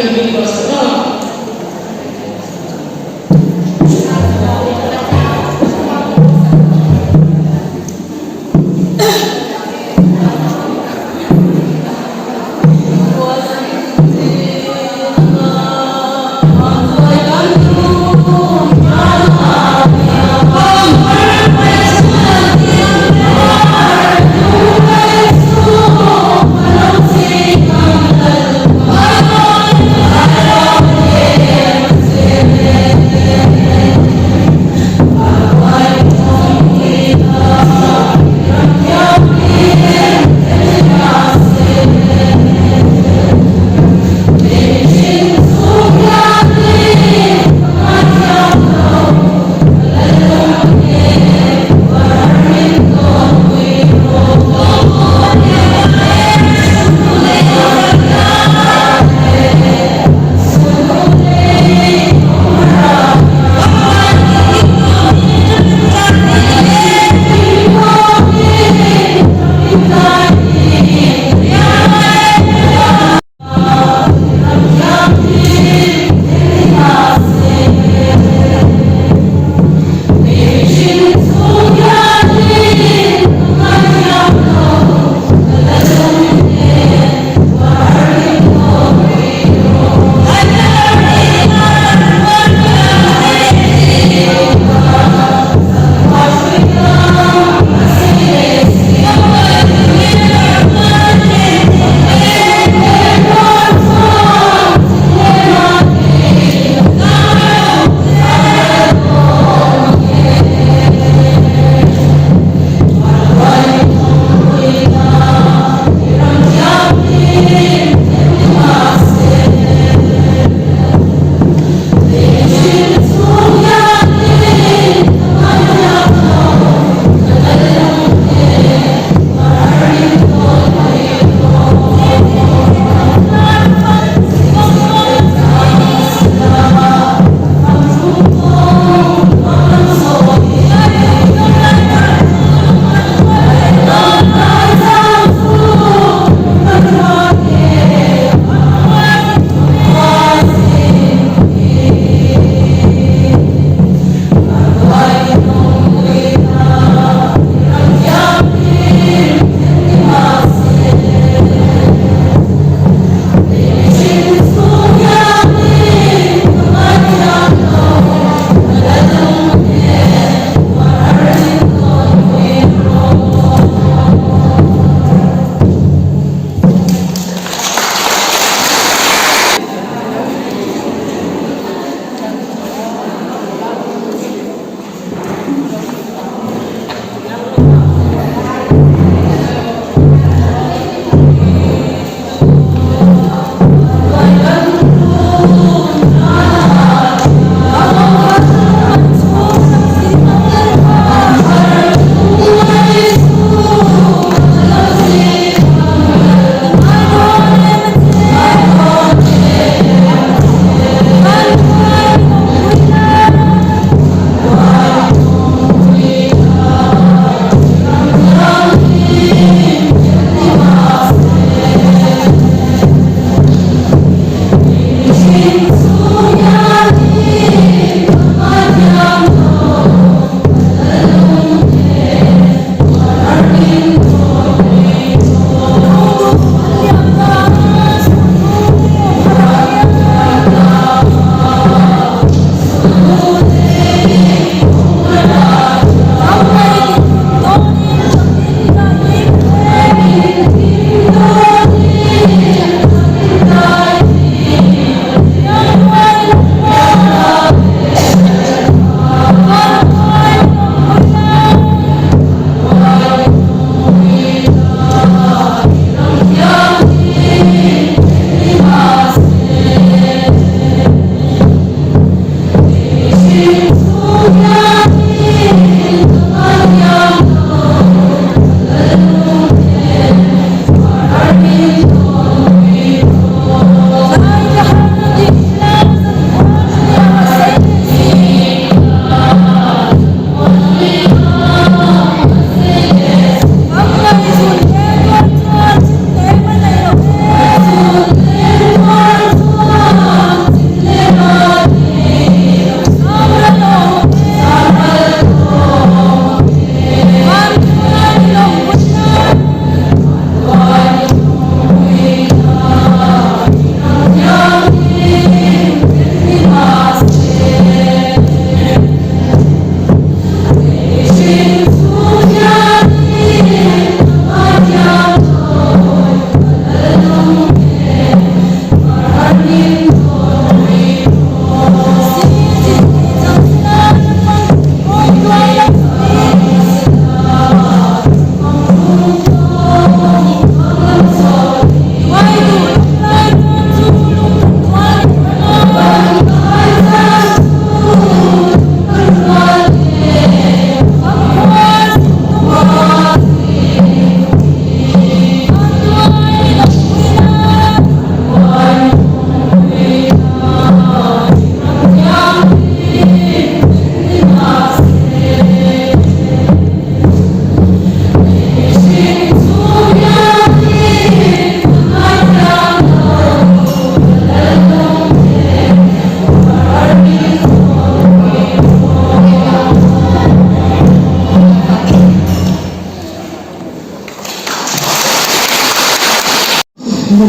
Min Pastor.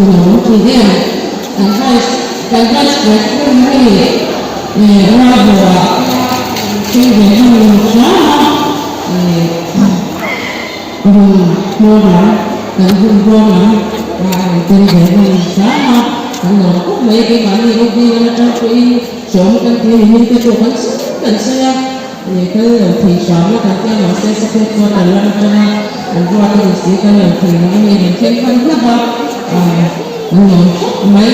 ti lawm thin em? Kan vice kan vice president hi eh Rualbawh ah thleng ve hman lo hram a eh rawn hmawr lam kan hun bawr lam ah a rawn tel ve hman hram a kan lawm khawp mai keimahni OB lam atang pawhin hrawm kan ti a ni min te pawh kan sawi kan sawi a. Ih kal lo thei hram a kan tia mahse support quarter lam atanga an ruat a ni si kal lo thei lo a ni rawn thleng hman hlauh a ah an lawm khawp mai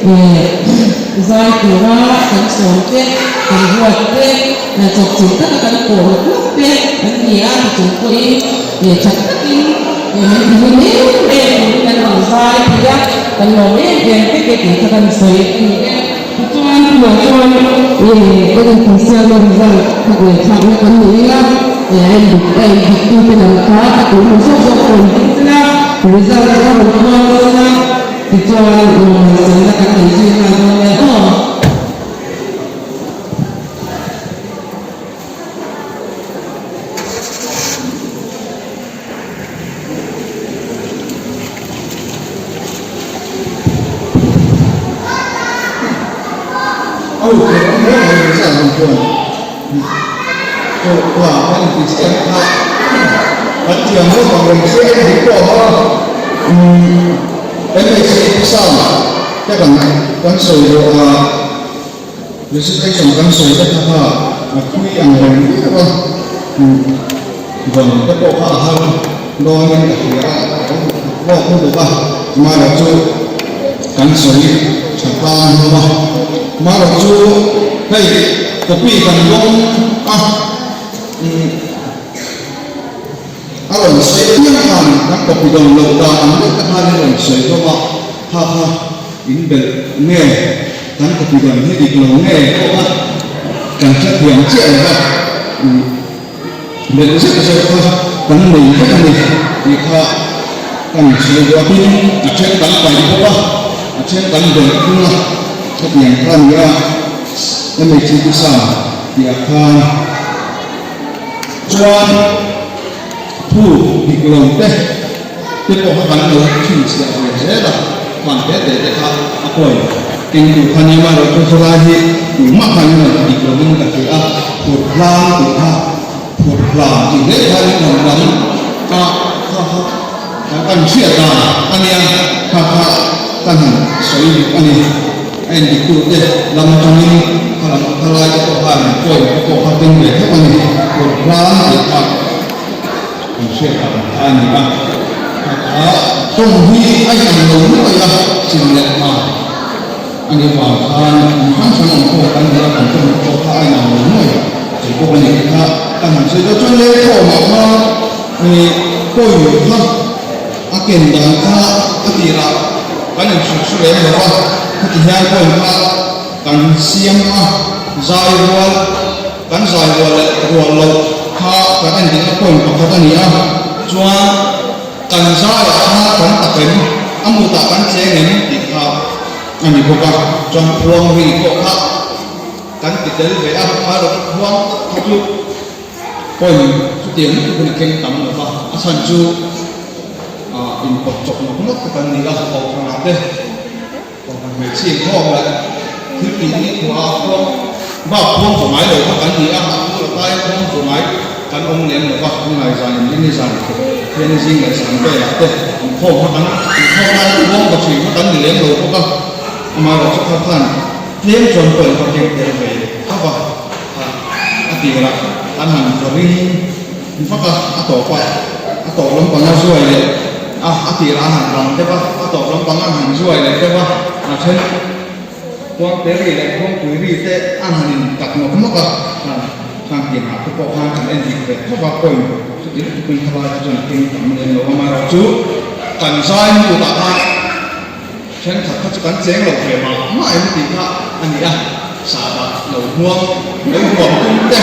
ih zai tura kan sawm te kan ruat te chawpchilh taka kan pawh lawk lawk te an ni a ti chung pawhin ih tha takin ih min ti hlim em em turin kan rawn zai thei a kan lawm em em vek e tih kha kan sawi a ni e. Tichuan tunah chuan ih kan inpinsialna result kha ngaihthlakna kan nei a, ih a endik a endiktute lam kha a tuihnu zawk zawk pawh in ding zel a, result chu a rawn puang dawn a, tichuan lawmhmalselna kan nei zui nghal dawn nia aw. Recitation kan sawi te kha kha a thui ang reng viau a, vawn te pawh kha a har dawnin ka hria a, a awm lawk lutuk a, amaherawh chu kan sawi tha tan hlawm a, amaherawh chu hei copy kan dawng a, a rawn sawi piang khan kan copy dawn loh dan ang deuh te khan in rawn sawi hlawm a, kha kha in belh nge kan copy dawn hi dik lo nge pawh kha kan hrethiam chiah lo va, belh zet zawk kha kan nei vek a ni tih kha kan sawi duh a, tin a then kan paih bawk a, a then kan belh thung a, hetiang kha a ni a, MHP sa tih ah khan. Chuan thu dik lo te te pawh kha kan lo chhinchhiah ve zel a, khan te te te kha a kawi keng tur kha nia mai rawh chu helai hi tumah khan in rawn ti dik lovin ka hria a, phur hlang tih kha phur hlang tih hle khan in rawn lam a kha kha kan hriat dan a nia kha kha kan han sawi dik a ni. A endiktute lam atangin kha lam thalai te pawh khan point te pawh kha keng ve tho a ni. Kut hlang tih kha kan hriat tak ang kha a ni a. Kha tawng hi a inang lo nuai a, chim leh hna a nih avang khan kum hrang hrang awm pawh kan ni a, kan tawng te pawh kha a inang lo nuai thei bawk a ni tih kha kan han sawi dawn. Chuan lengkhawmah khan point kha A ken dan kha a tirah kan inhrilh hre lem lo va, khati hian point kha kan siam a, zai rual, kan zai rual leh rual loh kha kan en dikna point pakhat a ni a, chuan kan zaiah kha kan tak em, a mutah kan cheng em tih kha a ni bawk a, chuan khuang ri pawh kha kan ti tel ve a, kha khuang tak kha chu. Point chutiang lutuk hun a keng tam lo va, a chhan chu inpawt chawp nawk nawk te kan ni a, kohhranah te kohhran hmeichhia inkhawm leh thil tih ni khuah a khuang bak khuang vaw ngai lo kha kan ni a, a phur a tai khuang vaw ngai kan awm lem lo va, ni ngaizan in ni zan Pathian ni zing leh zan velah te inkhawm kha kan inkhawm lai khuang vaw thin kha kan ni lem lo bawk a, amaherawhchu kha khan tlem chuan point kha keng tel ve tho va. A tir a, an han ring vak a, a tawp a, a tawp lampang a zuai leh a, a tir a han rang deuh a, a tawp lampang a han zuai leh deuh a, a then khuangte ri leh khuangpui ri te a han in tak nawk nawk a, khang tiangah te pawh khan kan en dik ve tho a, point chuti lutukin khalai te chuan keng tam lem lo a, amaherawhchu kan zai mutah khan Thenkhat kha chu kan cheng lo ve mah mah em tih kha a ni a, sahdah lo hmuang, lo huam tum te,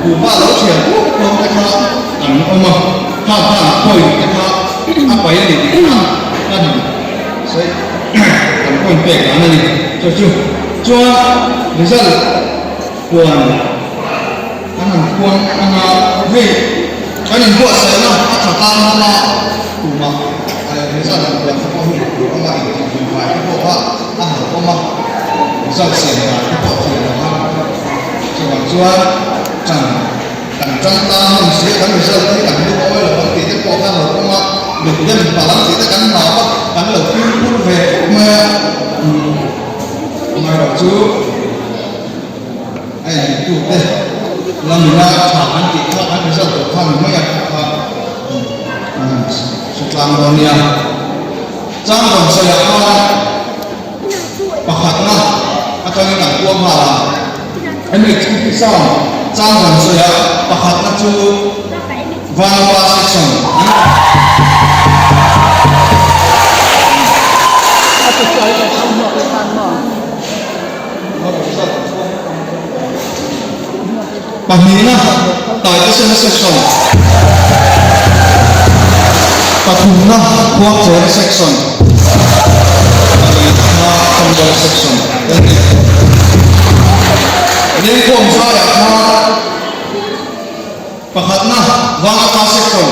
kuhva lo thian puk pawm te kha an awm a, khang khan point te kha a pai a ni tih kha kan han sawi kan point pek dan a ni. Chu chu chuan result puan kan han puang anga hei kan inbuatsaihna a tha tlang hlawm a, tumah. Result han puan te pawh hi tur awm a, intihhlim fai te pawh kha a han awm a, result siam dan te pawh thiam lo a. Chuvang chuan ṭan kan ṭan tan hmun si a, kan result hi kan lu awi lo ang tih te pawh kha a lo awm a, mit dem palh ang tih te kan hlau a, kan lo fimkhur ve khawp mai a. Amaherawhchu. A endiktute lamina tha kan tih kha an result tawh kha ni mai a tih kha an han hre tlang dawn nia. Chang rawn sawiah khan pakhatna atangin an puang nghal a, MHEP sound chang rawn sawiah pakhatna chu Vanapa section an Pahnihna, Taitesena Section. Pathumna, Khuangchera Section. Palina, Chawngdawla Section te an ni. Lengkhawm zaiah khan Pakhatna, Vanapa Section.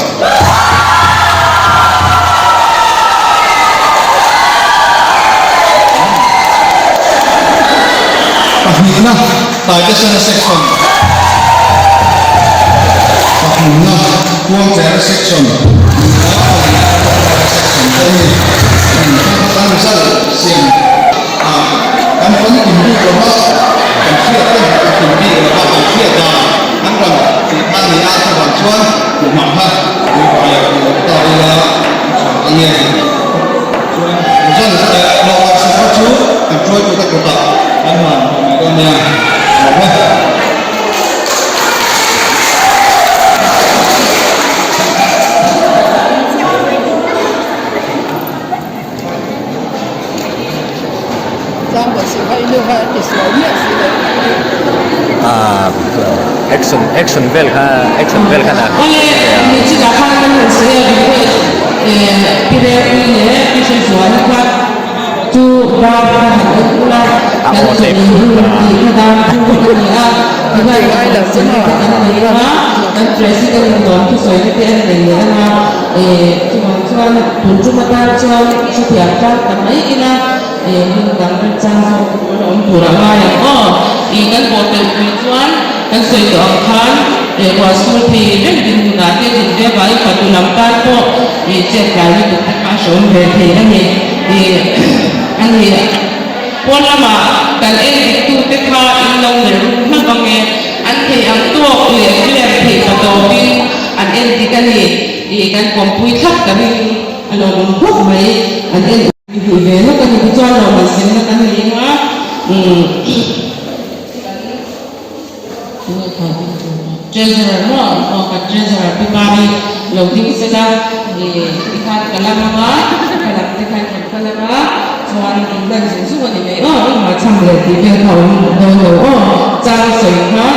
Pahnihna, Taitesena Section. Pathumna, Khuangchera Section. Palina, Chawngdawla Section te an ni. Pakhatna result siam ah kan famkim bik lo va, kan hriat te a kim bik lo va, kan hriat dan an rawn tih kha a ni a, chuvang chuan tumah kha puipaia tih loh ta ila tha a nge. Chuan result leh hlawh lak sak kha chu kan hruaitute kutah kan han hmuh mai dawn nia. Lawm e. Action action vel kha action vel kha dah Awle michina khan kan han sawi a request pi Revui leh pi Hrezuala kha chu bar kha han en ula kan chawlh hun tih kha dan chu a ni a tihian kan sem te kan nei a kan president in lawm thusawi te te an nei leh anga chuvang chuan tun tum atan chuan hrethiam tan ta mai ila hun dang remchang zawk te pawh la awm tur a ngai ang aw. Ih kan pawh telh pui chuan kan sawi tawh ang khan ruah sur thei reng din hunah te din ve avangin fatu lam tan pawh ih chet tlai lutuk te kha a hreawm ve thei a ni. Ih a ni pawn lamah kan en dik tu te kha in lo melh rum hlauh ang e, an thei ang tawk leh flare theih pa tawpin an en dik a ni. Ih kan pawmpui thlap ka ring a lawmawm khawp mai an en. Tih ve lawk a ni tichuan lawmman semna kan nei anga Treasurer maw aw kan Treasurer pi Mari lo ding sela tikhan ka lam anga ka lam te khan kan kal anga chuan in lan zung zung a ni mai aw engmah chham leh tih vel kha awm dawn lo aw chang sawi kha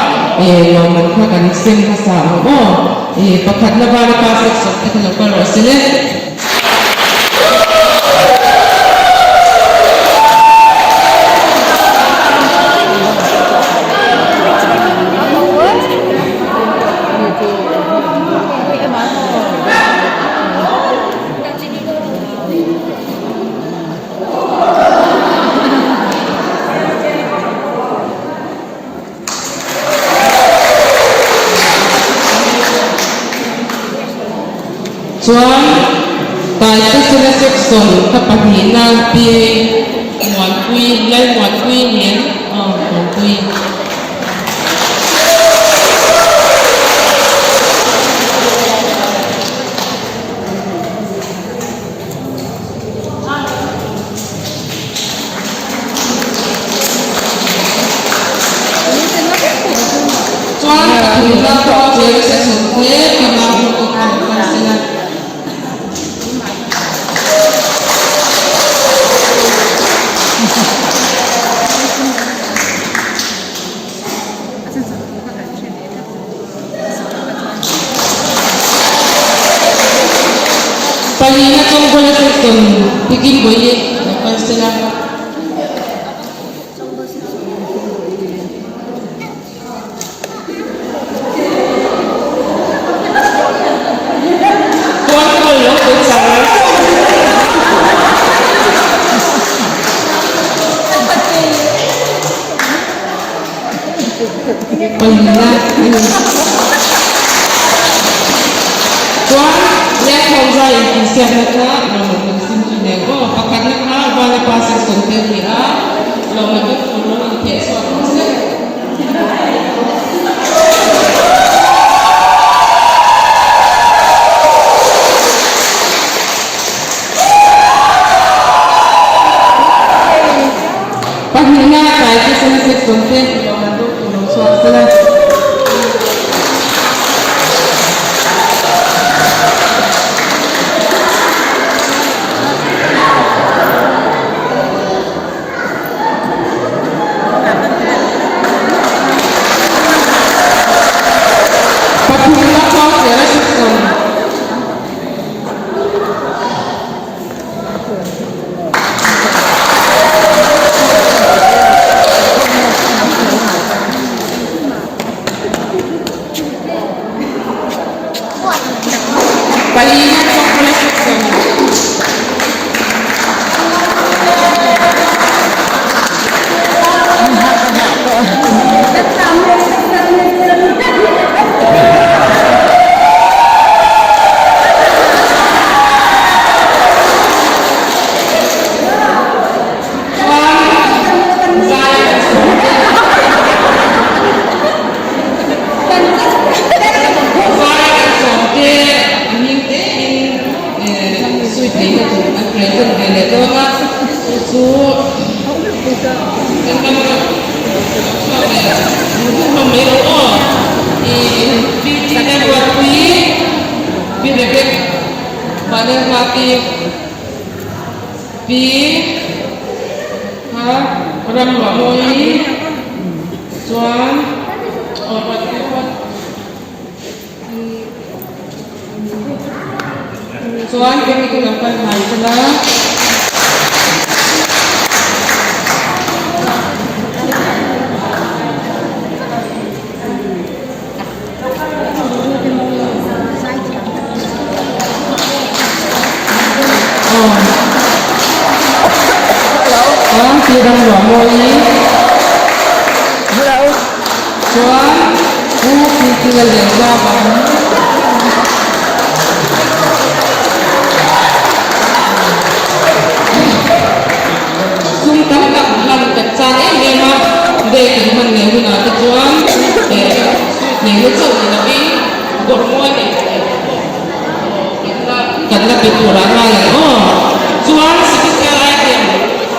lawmman kha kan sem hmasa ang aw pakhatna vana pa section te kha lo kal rawh se le. Chuan Taitesena section ka pahnihna pi Muanpui, Lalmuanpui nen aw Muanpui. Chuan pathumna pawh Jerry Section te pi Mamawti khan a kal sela. Palina Chawngkawla Section pi Kimbawihi lo kal sela. Kawnkawl lo pe char. Palina a ni. Chuan Lengkhawm zai intihsiakna kha lawmawm kan sim chu nen aw. Pakhatna kha Vanapa section te a ni a, lawmawm deuh tur lo intheh chhuak ang se. Pahnihna Taitesena section te lawmman deuh tur lo chhuak sela. Pathumna Khuangchera section. Palina Chawngkawla section. Chuan zai kan sawm te. Zai kan sawm te a hming te in sweet leina tur an present ve leh dawn a, chu chu kan ram chhuak leh duh duh hlawm mai lo aw. I PT Lalruatpui, Pi Rebecca Vanlalhmati, Pi kha Ramruahmawii chuan aw Chuan kemi te lo kal hnai sela. Chuan pi Ramruahmawii chuan Pu Puitlinga Lianzama Sum tam tak hlan kan chang em em a, day kan hman leh hunah te chuan neihna chauh ni lovin gawrhmawi neih theih pawh kan la pe tur ah ngai ang aw. Chuan special item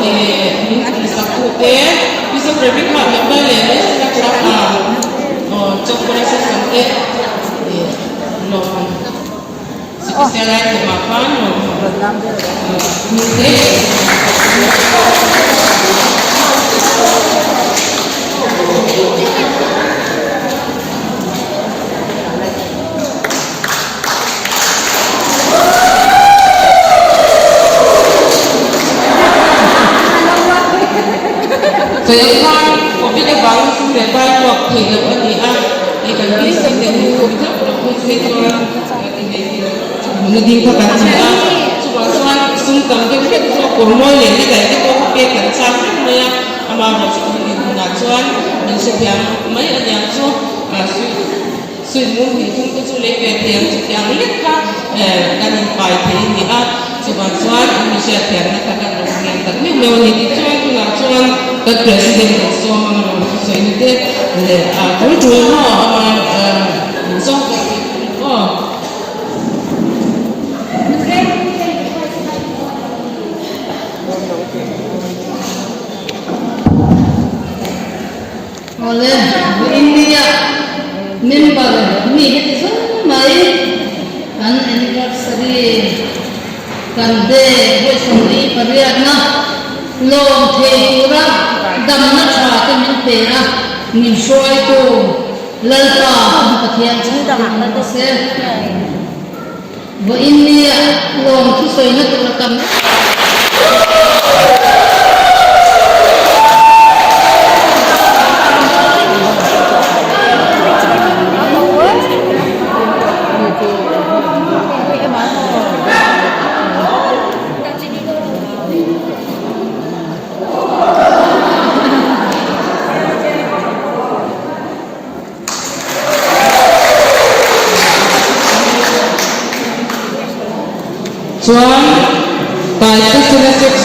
min tihsak tute Bishop Rebecca member leh Messina Club a Chawngkawla Section te lawm special item ah khan lawm hming te. Sawi ang khan Covid avangin sum leh pai ruak theih loh a ni a, hei kan BC te hu tlak tlak hun phei chuan ti nei thei lo hmun a ding kha kan ni a, chuvang chuan sum tam deuh hlek zawk kawr mawi leh ni daih te pawh kha pek kan chak hlek mai a, amaherawhchu tun dinhmunah chuan min hrethiam mai a niang chu Suit mum hnih thum te chu lei ve thei ang chutiang lek kha kan inpai thei a ni a, chuvang chuan an mi hriatthiamna kha kan rawn ngen tak meuh meuh a ni. Tichuan tunah chuan kan President kan sawm ang a rawn thusawi te leh a tul tul maw ama zawng tak tih thung aw. Awle, India member mi heti zawng mai kan anniversary kan day vawi 48na lawm thei tura damna tha te min pe a, min hruaitu Lalpa kan Pathian chu kan ta se. Vawiin nia lawm thusawina tur a tam.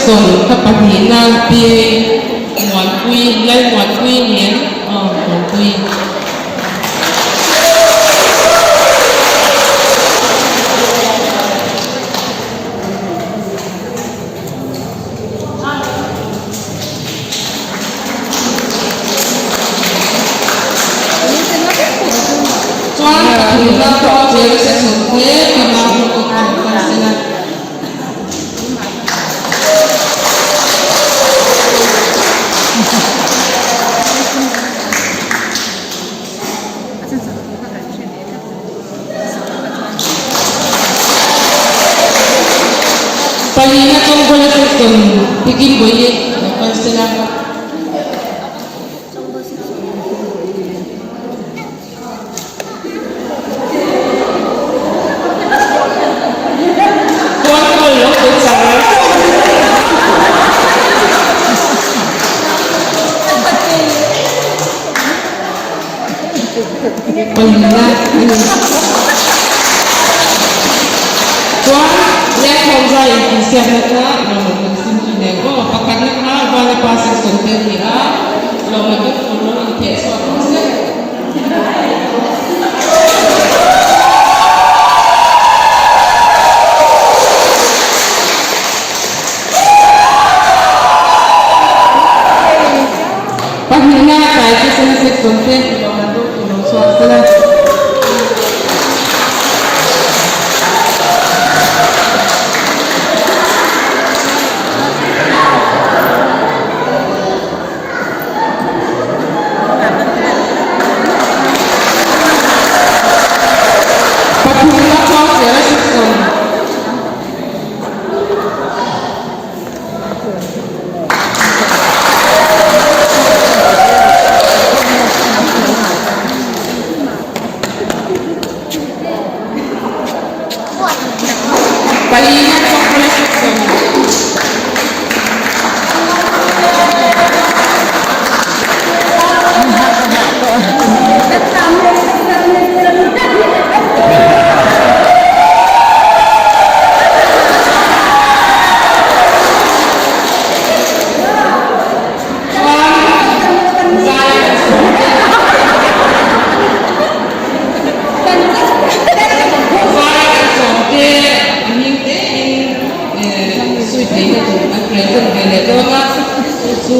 Section ka pahnihna Pi Muanpui, Lalmuanpui nen aw Muanpui. Chuan pathumna pawh cheng section te Pi Mampuii khan kal sela. Palina Chawngkawla section Pi Kimbawihi lo kal sela. Chuan lengkhawm zai intihsiakna kha lawmawm kan sim chu nen aw. Pakhatna kha Vanapa section te a ni a, lawmawm kan tur lo intheh chhuak ang sek. Pahnihna tlai te sena section te lawmman dawng tur lo chhuak sela. Pathumna Khuangchera section. Palina Chawngkawla section. Chuan zai kan sawm te. Zai kan sawm te a hming te in sui theihna tur an present ve leh dawn a, chu chu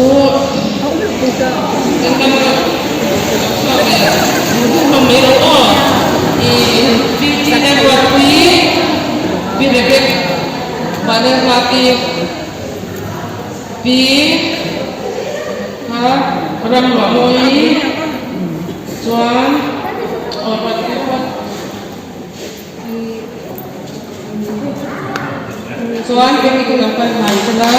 kan ram a chhuak leh duh duh hlawm mai lo aw. I Pi Tina Ruatpui, Pi Rebek Vanlalhmati, Pi kha Ramruahmawii chuan aw Ruatpui kha. Chuan kemi te lo kal hnai sela.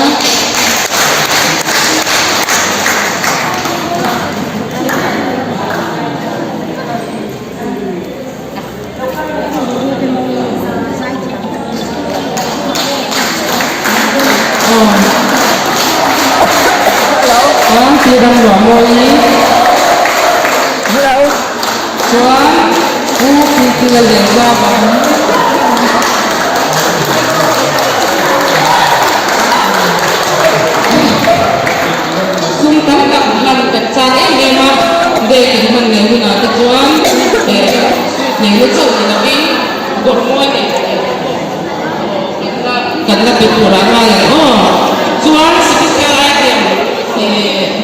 Chuan pi Ramruahmawii. Chuan Pu Puitlinga Lianzama Sum tam tak hlan kan chang em em a, day kan hman leh hunah te chuan neihna chauh ni lovin bawrh mawi leh pawh kan la pe tur ah ngai ang aw. Chuan special item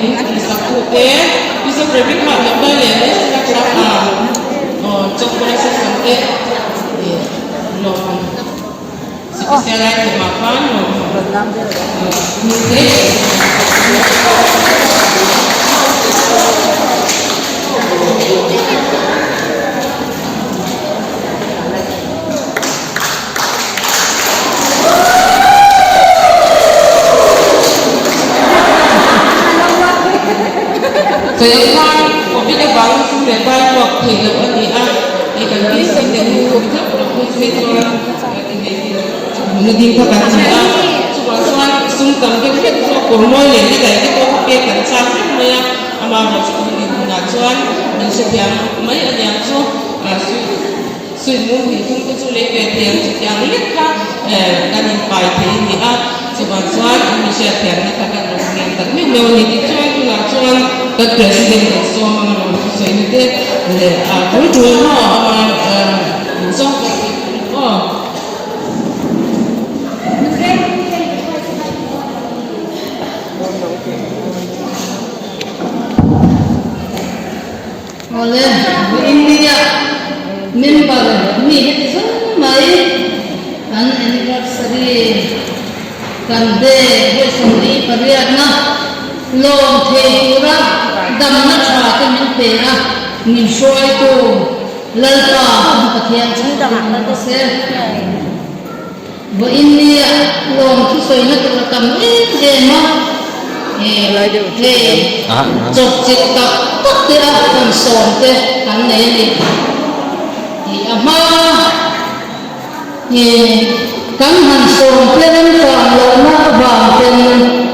min tihsak tute Bishop Rebecca Lambai leh Messina Chapa Chawngkawla Section te lawm special item ah khan lawm hmu te. Sawi ang khan Covid avangin sum leh pai ruak theih loh a ni a, hei kan PC te nu tlak loh hun phei chuan hmuhna ding kha kan ni a, chuvang chuan sum tam deuh hlek zawk kawr mawi leh te daih te pawh kha pek kan chak hlek mai a, amaherawhchu tun inhmunah chuan min hrethiam mai aniang chu. Suit mum hnih thum te chu lei ve thei ang chutiang lek kha kan inpai thei a ni a, chuvang chuan an mi hriatthiamna kha kan rawn ngen tak meuh meuh a ni. Tichuan tunah chuan kan President kan sawm ang a rawn thusawi te leh a tul tul maw ama duhzawng pawh tih tur aw. Awle, India member mi heti zawng mai kan anniversary kan day vawi 48na lawm thei tura damna tha te min pe a, min hruaitu Lalpa kan Pathian chu rinna ta se. Vawiin nia lawm thusawina tur a tam em em a, hei chawpchilh tak tak te a rawn sawm te an nei a ni. A hma kan han sawm te remchang lohna avang ten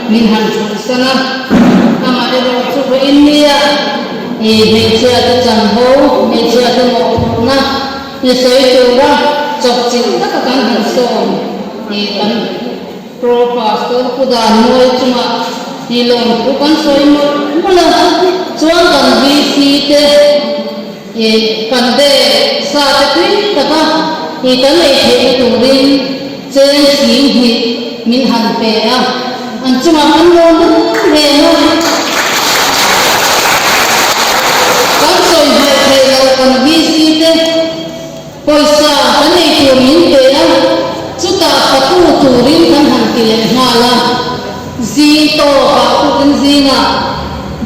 min han thulhsan a, amaherawh chu vawiin nia hmeichhia te chanvo, hmeichhia te mawhphurhna, Ni sawi tura chawpchilh taka kan han sawm tih kan Pro Pastor Pu Dan Mawi chunga ti lawmthu kan sawi mawlh mawlh a, chuan kan VC te ih kan be sa te tui taka ih kan ei theihna turin cheng sing hnih min han pe a, an chungah kan lawm em em a. Kan sawi hmaih theih loh kan VC te pawisa kan ei tur min pe a, chutah fatu turin kan han ti leh nghal a, zing tawpah tukin zingah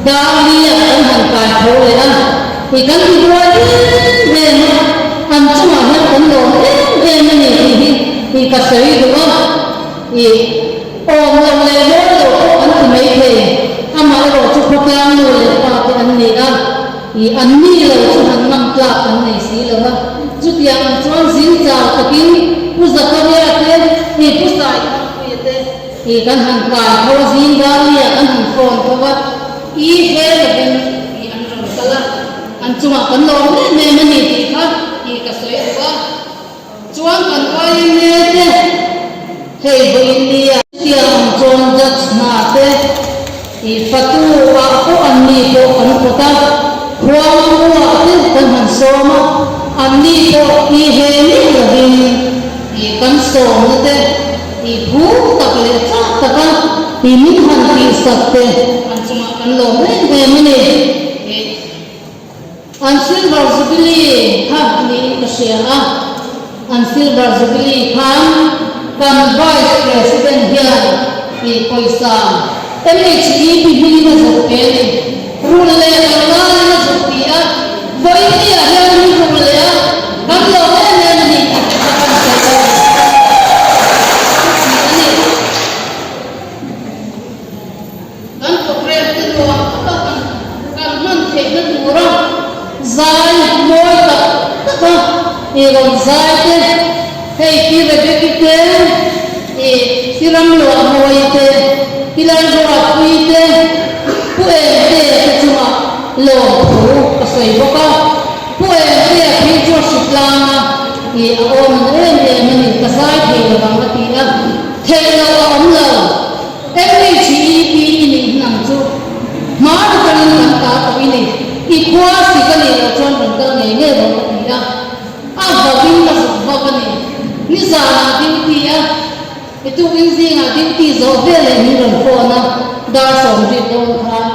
Darli-ah kan han kai tho leh a, i kan ti buai em em a, an chungah hian kan lawm em em a ni tih hi i ka sawi duh a, i awm lo leh mawi lo pawh an ti mai thei, amaherawh chu khawtlang nu leh pa te an ni a, i an ni lo chu han ngam tlak an nei si lo a, chutiang ang chuan zing chau takin Pu Zakaria te, i Pu Saithangpuia te, I kan han kai tho a, zing Darli-ah kan han phone tho a, i he lovin i an rawn kal a, an chungah kan lawm em em a ni tih kha i ka sawi duh a. Chuan kan YMA te hei vawiin nia. Chutiang ang chuan judge hna te i fatu ah pawh an ni pawh kan kawt a, khuangmu ah te kan han sawm a, an ni pawh i he miah lovin i kan sawmna te I phur tak leh chak taka i min han tihsak te an chungah kan lawm em em a ni. An Silver Jubilee kha niin ka hria a, an Silver Jubilee khan kan Vice President hian i pawisa MHEP hmingin a zuk pe a ni. Rul leh kan laiin a zuk ti a, vawiin hian min rul leh a, kan lawm em em a ni tih te kha kan sawi a ni a ni. Kan programme te nuam taka kan kan hman theihna tura zai mawi tak taka i rawn zai te, hei Pi Rebecca te, i Pi Ramluah Mawi te, Pi Lalruatpuii te, Pu Engtea te chungah lawmthu ka sawi bawk a. Pu Engtea phei chu a hri tlang a, i a awm an em em a ni, ka zai thei lo vang a ti a, theih loh a awm lo. MHEP i nih hnam chu hma atangin kan ta tawh i ni, i khua si ka nih loh chuan rawn kal ngei ngei rawh a ti a, a vawin ka zuk vak a ni. Nizanah duty a, i tukin zingah duty zawh veleh min rawn phone a, dar 70 dawn khan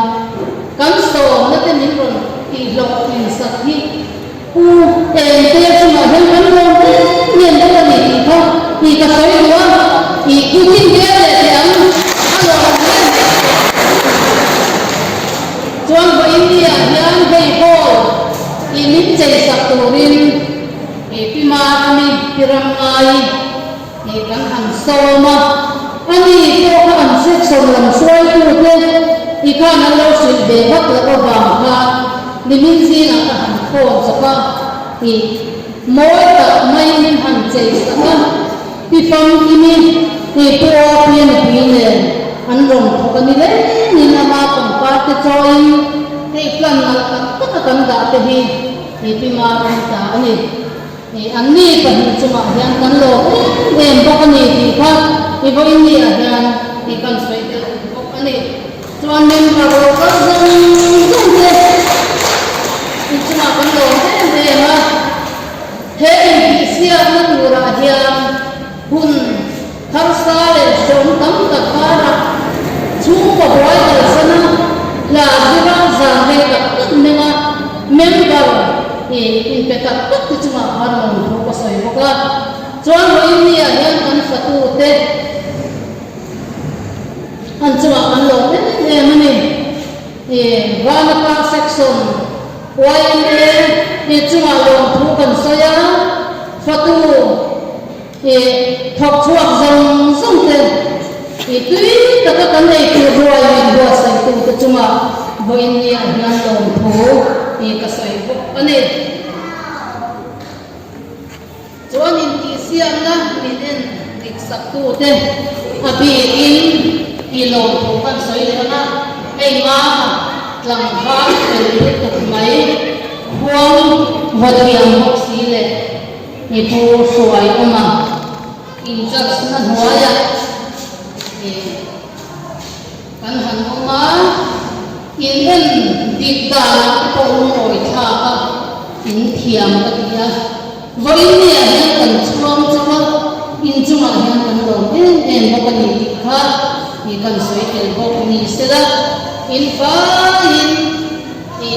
kan sawmna te min rawn tihhlawhtlin sak hi Pu Engte chungah hian kan lawm em em bawk a ni tih kha i ka sawi duh a, i Pu Kimte leh teh ang a lawm em. Chuan vawiin ni-ah hian hei hall i min chei sak turin i Pi Marami, Pi Ramngai i kan han sawm a, ani pawh kha an section lam hruaitute i khan an lo hrilh ve vak loh avang khan Nimin zingah ka han phone chawp a, i mawi tak mai min han chei sak a, Pi Famkimi, i Pu Awpia nupui nen an rawn thawk a ni rengin ama pangpar te chawiin hei plan nalh tak taka kan dah te hi i Pi Maram ta a ni. Anni pahnih chungah hian kan lawm em em bawk a ni tih kha i vawiin ni ah hian i kan sawi tel bawk a ni. Chuan member lo kal zawng zawng te i chungah kan lawm em em a. He intihsiakna turah hian hun harsa leh hrehawm tam tak karah chhungkaw buai kalsana hla zira zan rei tak tak menga member inpe tak tak te chungah khan lawmthu ka sawi bawk a. Chuan vawiin niah hian kan fatute an chungah kan lawm em em a ni. Vanapa Section yma i chungah lawmthu kan sawi a, fatu i thawk chhuak zawng zawng te i tui taka kan ei tur ruai min buatsaihtu te chungah vawiin niah hian lawmthu i ka sawi bawk a ni. Chuan intihsiakna min en dik saktute a bikin i lawmthu kan sawi leh ang a, hei mama tlangval fel lutuk mai khuang vawthiam bawk si leh i pu hruai awm a, in judge na hnuaiah i kan han awm a, in en dik danah te pawh lungawi thlak a, in thiam ka ti a, vawiin niah hian kan chhuang chauh a, in chungah hian kan lawm em em bawk a ni tih kha i kan sawi tel bawk ni sela, in faiin i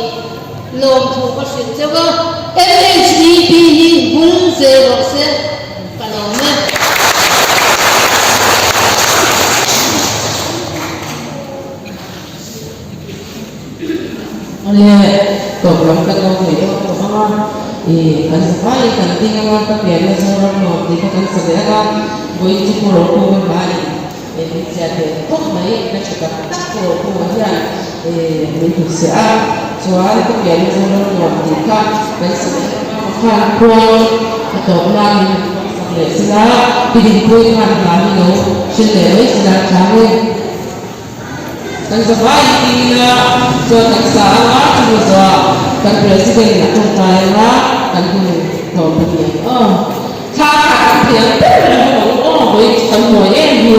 lawmthu ka hrilh chauh a, MHEP hi bul zel rawh se. Ka lawm e. Awle, tawp lam kan lo thei dawn tawh ang a, ih kan za faiin kan ding ang a, ka pianna Zoram nuam tih kha kan sa leh ang a, vawiin chu Pu Rokunga hlaiin eh min chiah leh tawp mai, ka tha tak tak Pu Rokunga hian eh min hmuhsiah a, chuan ka pianna Zoram nuam tih kha kan sa leh ang a. Khan khuang a tawp nan min han khuang sak leh sila, i dinpui khan hla hi lo hrilh leh mai sila chang e. Kan zavai i ti ila chuan kan sa ang a, chumi zawhah kan President a tawngtai ang a, kan hun tawp a ni ang aw. Thla kha kan thiam ber reng bawk ang aw, vawi chu kan buai em hi.